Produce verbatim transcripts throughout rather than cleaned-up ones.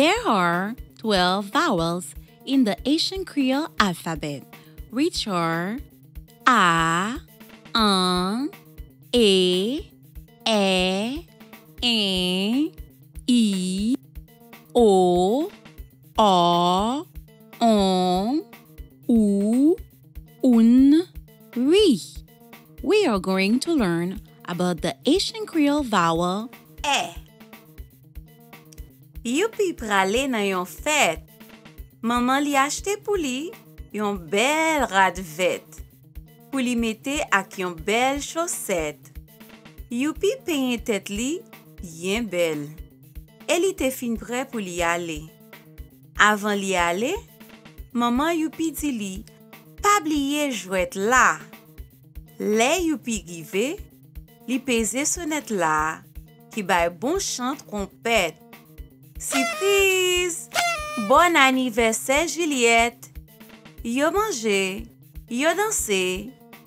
There are twelve vowels in the Haitian Creole alphabet, which are a, an, e, è, en, i, o, a, an, ou, oun, wi. We are going to learn about the Haitian Creole vowel è. Youpi prale nan yon fèt. Manman li achte pou li yon bèl rad vèt pou li mete ak yon bèl chosèt. Youpi penyen tèt li byen bèl e li te fin prè pou li ale. Avan li ale, manman Youpi di li pa bliye jwèt la. Lè Youpi rive, li peze sonèt la ki bay bon chan twonpèt. Sipriz! Bòn anivèsè Jilyèt! Yo manje, yo danse,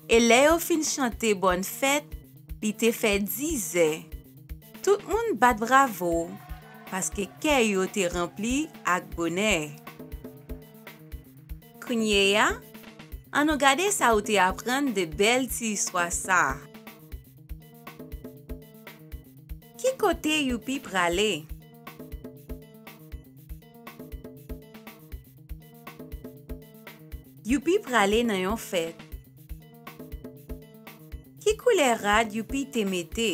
e lè yo fin chante bòn fèt, li te fè dizè. Tout moun bat bravo, paske kè yo te ranpli ak bonè. Kounye a, ann nou gade sa ou te aprann de bèl ti istwa sa a. Ki kote Youpi prale? Youpi prale nan yon fèt. Ki koulè rad Youpi te mete?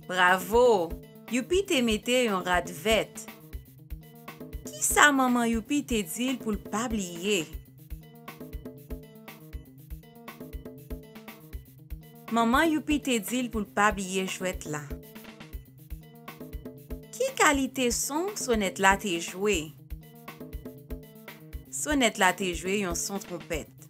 Bravo! Youpi te mete yon rad vèt. Kisa manman Youpi te di l pou l pa bliye? Manman Youpi te di l pou l pa bliye jwèt la. Ki kalite son sonèt la te jwe? Sonèt la te jwe yon son twonpèt.